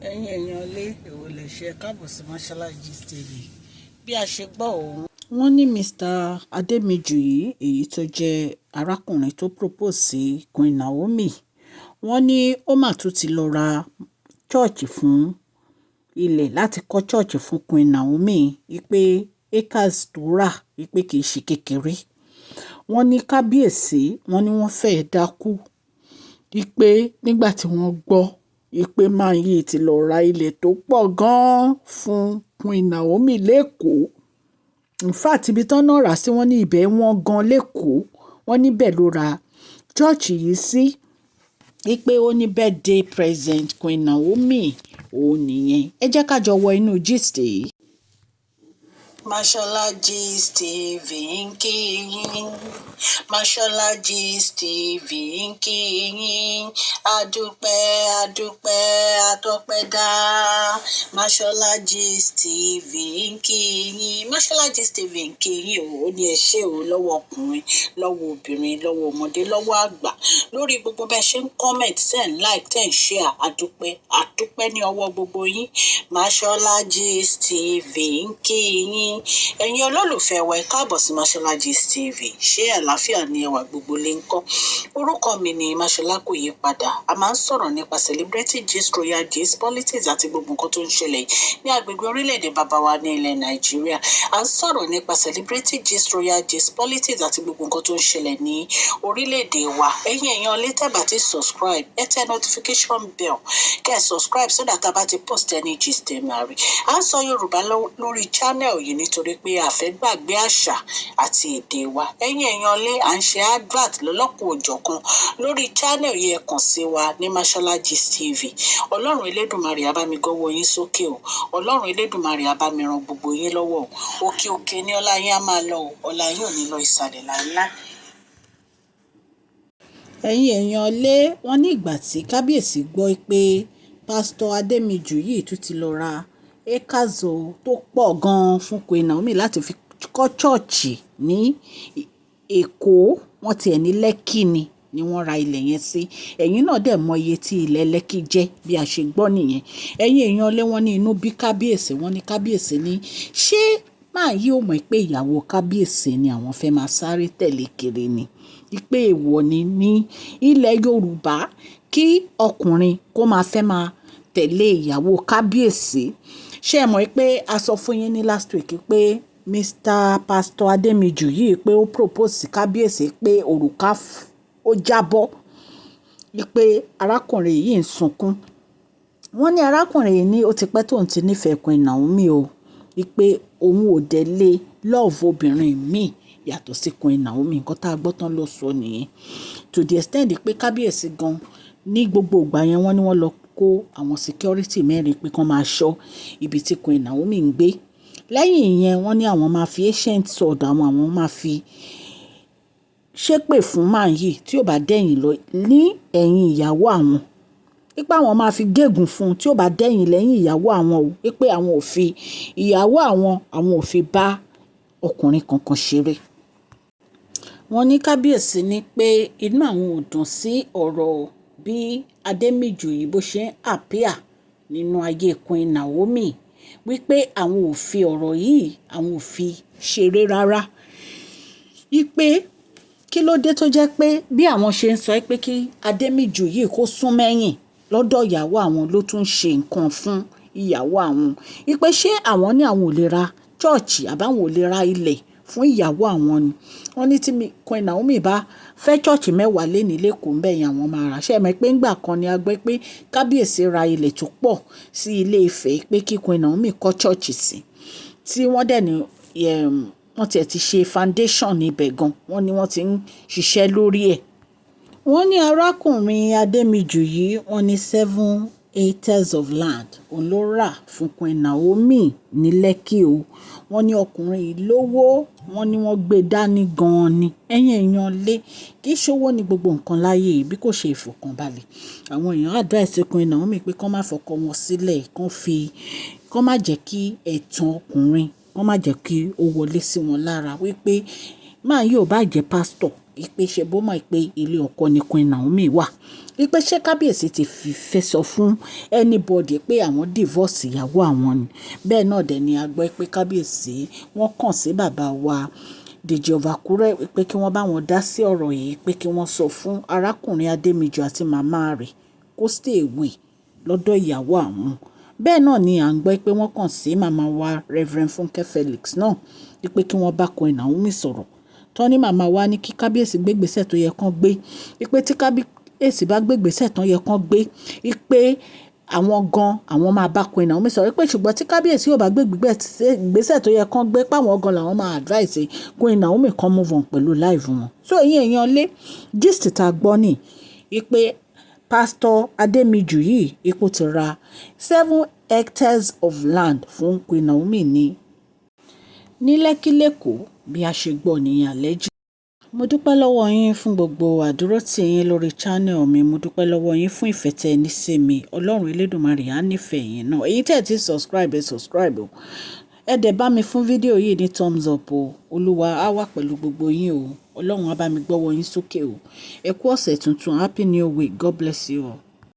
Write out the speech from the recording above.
Ẹ̀yin èèyàn lé, èwo lè ṣe káàbọ̀ sí Mashola Gist TV. Bí a ṣe gbọ́ òun, wọ́n ní Mr. Adémíjú yìí, èyí tó jẹ́ arákùnrin tó propose sí Queen Naomi, wọ́n ní ó mà tún ti lọ ra church fún ilẹ̀ láti kọ́ church fún Queen Naomi, wípé acres tó rà wípé kì í ṣe kékeré. Wọ́n ní kábíyèsí, wọ́n ní wọ́n fẹ́ẹ́ dákú wípé nígbà tí wọ́n gbọ́ wípé man yìí ti lọ ra ilẹ̀ tó pọ̀ gan-an fún Queen Naomi l'Ékòó. In fact, ibi tí wọ́n náà rà sí, wọ́n ní ibẹ̀ wọ́n gan l'Ékòó. Wọ́n níbẹ̀ ló ra church yìí sí, wípé ó ní birthday present Queen Naomi òun nìyẹn. Ẹ jẹ́ ká jọ wọ inú gist yìí. Mashola Gist TV ń kí yín. Mashola Gist TV ń kí yín. Adúpẹ́, adúpẹ́, atọ́pẹ́dá. Mashola Gist TV ń kí yín. Mashola Gist TV ń kí yín o. Ó ní ẹ ṣé o, lọ́wọ́ ọkùnrin, lọ́wọ́ obìnrin, lọ́wọ́ ọmọdé, lọ́wọ́ àgbà, lórí gbogbo bẹ́ẹ̀ ṣe ń comment, ten like, 10 share. Adúpẹ́, adúpẹ́ ní ọwọ́ gbogbo yín. Mashola Gist TV ń kí yín. Ẹ̀yin olólùfẹ́ wa, ẹ káàbọ̀ sí Mashola Gist TV. Ṣé àlàáfíà ni ẹwà, gbogbo lè ń kọ́? Orúkọ mi ni Mashola, kò yí padà. A máa ń sọ̀rọ̀ nípa celebrity gist, royal gist, politics àti gbogbo nǹkan tó ń ṣẹlẹ̀ ní agbègbè orílẹ̀-èdè bàbá wa ní ilẹ̀ Nàìjíríà. A ń sọ̀rọ̀ nípa celebrity gist, royal gist, politics àti gbogbo nǹkan tó ń ṣẹlẹ̀ ní orílẹ̀-èdè wa. Ẹ̀yin èèyàn lè tẹ́ bá ti subscribe, ẹ tẹ notification bell, kẹ́ ẹ subscribe so that a bá ti post any gist, ẹ máa rí. À ń sọ Yorùbá lórí channel yìí nítorí pé a fẹ́ gbàgbé àṣà àti èdè wa. Ẹ̀yin èèyàn lé, à ń ṣe advert lọ́lọ́kan òjọ̀kan lórí channel yìí. Ẹ kàn sí wa ní Mashola Gist TV. Ọlọ́run Elédùnmarè á bá mi gọ́wọ́ yín sókè o. Ọlọ́run Elédùnmarè á bá mi ran gbogbo yín lọ́wọ́ o. Òkè òkè ní ọlá yín á máa lọ o. Ọlá yín ò ní lọ ìsàlẹ̀ láéláé. Ẹ̀yin èèyàn lé, wọ́n ní ìgbà tí kábíyèsí gbọ́ pé Pásítọ̀ Adémíjú yìí tún ti lọ ra acres tó pọ̀ gan-an fún Queen Naomi láti fi kọ́ church ní Èkó, wọ́n tiẹ̀ ní Lẹ́kì ni wọ́n ra ilẹ̀ yẹn sí. Ẹ̀yin náà dẹ̀ mọ iye tí ilẹ̀ Lẹ́kì jẹ́, bí a ṣe gbọ́ nìyẹn. Ẹ̀yin èèyàn lé, wọ́n ní inú bí kábíyèsí. Wọ́n ní kábíyèsí ní ṣé man yìí ò mọ̀ pé ìyàwó kábíyèsí ni àwọn fẹ́ máa sáré tẹ̀lé kiri ni, pé èèwọ̀ ni ní ilẹ̀ Yorùbá kí ọkùnrin kó máa fẹ́ máa tẹ̀lé ìyàwó kábíyèsí. Ṣé ẹ mọ̀ pé a sọ fún yín ní last week pé Mr. Pastor Adémíjú yìí, pé ó propose sí kábíyèsí, pé òrùka ó jábọ́, wípé arákùnrin yìí ń sunkún? Wọ́n ní arákùnrin yìí ní ó ti pẹ́ tóun ti nífẹ̀ẹ́ Queen Naomi o, wípé òun ò dẹ̀ lè love obìnrin míì yàtọ̀ sí Queen Naomi. Nǹkan tá a gbọ́ tán ló sọ nìyẹn. To the extent pé kábíyèsí gan ní gbogbo ìgbà yẹn, wọ́n ní wọ́n lọ kó àwọn security mẹ́rin pé kán máa ṣọ́ ibi tí Queen Naomi ń gbé. Lẹ́yìn ìyẹn, wọ́n ní àwọn máa fi ancient sword àwọn máa fi ṣépè fún man yìí tí ó bá dẹ̀yìn lọ ní ẹ̀yìn ìyàwó àwọn, wípé àwọn máa fi gégùn fún un tí ó bá dẹ̀yìn lẹ́yìn ìyàwó àwọn o, wípé àwọn ò fi ìyàwó àwọn, àwọn ò fi bá ọkùnrin kankan ṣeré. Wọ́n ní kábíyèsí ní pé inú àwọn ò dùn sí ọ̀rọ̀ bí Adémíjú yìí bó ṣe ń appear nínú ayé Queen Naomi, wípé àwọn ò fi ọ̀rọ̀ yìí, àwọn ò fi ṣeré rárá, wípé kí ló dé tó jẹ́ pé bí àwọn ṣe ń sọ pé kí Adémíjú yìí kó sún mẹ́yìn lọ́dọ̀ ìyàwó àwọn, ló tún ṣe nǹkan fún ìyàwó àwọn, wípé ṣé àwọn ní àwọn ò lè ra church àbáwọn ò lè ra ilẹ̀ fún ìyàwó àwọn ni? Wọ́n ní tí Queen Naomi bá fẹ́ church 10 lónìí l'Ékòó ńbẹ̀ yẹn, àwọn máa rà. Ṣé ẹ mọ̀ pé ńgbà kan ni a gbọ́ pé kábíyèsí ra ilẹ̀ tó pọ̀ sí Ilé Ifẹ̀ pé kí Queen Naomi kọ́ church sí, tí wọ́n dẹ̀ ní wọ́n tiẹ̀ ti ṣe foundation ibẹ̀ gan. Wọ́n ní wọ́n ti ń ṣiṣẹ́ lórí ẹ̀. Wọ́n ní arákùnrin Adémíjú yìí, wọ́n ní 7 acres of land òun ló rà fún Queen Naomi ní Lẹ́kì o. Wọ́n ní ọkùnrin yìí lówó, wọ́n ní wọ́n gbé dání gan-an ni. Ẹ̀yin èèyàn lé, kì í ṣòwò ní gbogbo nǹkan láyé yìí bí kò ṣe ìfọ̀kànbalẹ̀. Àwọn èèyàn advice Queen Naomi pé kó má fọkọ wọn sílẹ̀, kó má jẹ́ kí ẹ̀tàn ọkùnrin, kó má jẹ́ kí ó wọlé sí wọn lára, wípé man yìí ò bá jẹ́ pastor. Ìpè ṣe bó mọ̀ pé ilé ọkọ ni Queen Naomi wà. Wípé ṣé kábíyèsí ti fi fẹ́ sọ fún anybody pé àwọn divorce ìyàwó àwọn ni. Bẹ́ẹ̀ náà dẹ̀ ni a gbọ́ pé kábíyèsí wọ́n kàn sí bàbá wa Dèjì of Àkúrẹ́ pé kí wọ́n bá wọn dá sí ọ̀rọ̀ yìí, pé kí wọ́n sọ fún arákùnrin Adémíjú àti màmá rẹ̀ kó stay away lọ́dọ̀ ìyàwó àwọn. Bẹ́ẹ̀ náà ni à ń gbọ́ pé wọ́n kàn sí màmá wa Reverend Funke Felix náà wípé kí wọ́n bá Queen Naomi sọ̀rọ̀. Tọ́ ní màmá wa ní kí kábíyèsí gbé ìgbésẹ̀ tó yẹ kán gbé. Wípé tí kábíyèsí bá gbé ìgbésẹ̀ tó yẹ kán gbé, wípé àwọn gan àwọn máa bá Queen Naomi sọ̀rọ̀, wípé ṣùgbọ́n tí kábíyèsí ò bá gbé ìgbésẹ̀ tó yẹ kán gbé, pé àwọn gan làwọn máa advice Queen Naomi kan move on pẹ̀lú life wọn. So ẹ̀yin èèyàn lé, gist tá gbọ́ ní wípé Pastor Adémíjú yìí ipò ti ra 7 hectares of land fún Queen Naomi ní Lekki l'Ékòó, bí a ṣe gbọ́ nìyẹn, allegedly. Mo dúpẹ́ lọ́wọ́ yín fún gbogbo àdúrótì yín lórí channel mi. Mo dúpẹ́ lọ́wọ́ yín fún ìfẹ́ tẹ́ ẹ ní sí mi. Ọlọ́run Elédùmarè á nífẹ̀ẹ́ yín náà. Èyí tẹ́ ẹ ti subscribe, ẹ subscribe o. Ẹ dẹ̀ bá mi fún fídíò yìí ní thumbs up o. Olúwa á wà pẹ̀lú gbogbo yín o. Ọlọ́run á bá mi gbọ́wọ́ yín sókè o. Ẹ kú ọ̀sẹ̀ tuntun. Happy new week. God bless you all.